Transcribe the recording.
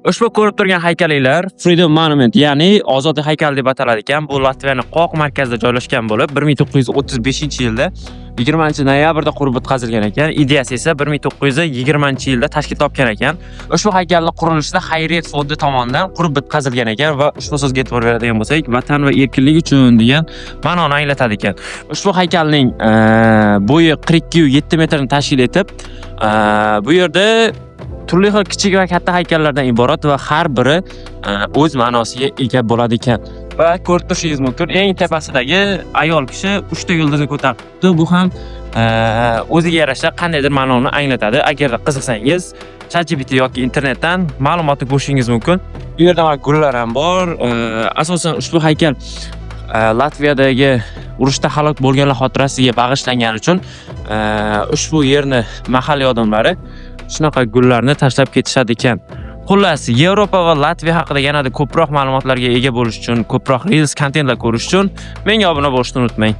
Ushbu ko'rib turgan haykalinglar Freedom Monument, ya'ni Ozodlik haykali deb ataladi ekan. Bu Latviyaning qoq markazida joylashgan bo'lib, 1935-yilda 20-noyabrda qurib bitkazilgan ekan. Ideyasi esa 1920-yilda tashkil topgan ekan. Ushbu haykalni qurilishida xayriyat fondi tomonidan qurib bitkazilgan ekan va ushbu so'zga e'tibor beradigan bo'lsak, vatan va erkinlik uchun degan ma'noni anglatadi ekan. Ushbu haykalning bo'yi 42,7 metrni tashkil etib, bu yerda turli xil kichik va katta haykallardan iborat va har biri o'z ma'nosiga ega bo'ladi ekan. Va ko'rib turishingiz mumkin, eng tepasidagi ayol kishi 3 ta yulduzni ko'tarib turibdi. Bu ham o'ziga yarasha qandaydir ma'noni anglatadi. Agar qiziqsangiz, ChatGPT yoki internetdan ma'lumotni ko'rishingiz mumkin. Bu yerda mana gullar ham bor. Asosan ushbu haykal Latviyadagi urushda halok bo'lganlar xotirasiga bag'ishlangani uchun ushbu yerni mahalliy odamlari shunaqa gullarni tashlab ketishadi ekan. Xullas, Yevropa va Latviya haqida yanada ko'proq ma'lumotlarga ega bo'lish uchun, ko'proq reels kontentlar ko'rish uchun menga obuna bo'lishni unutmang.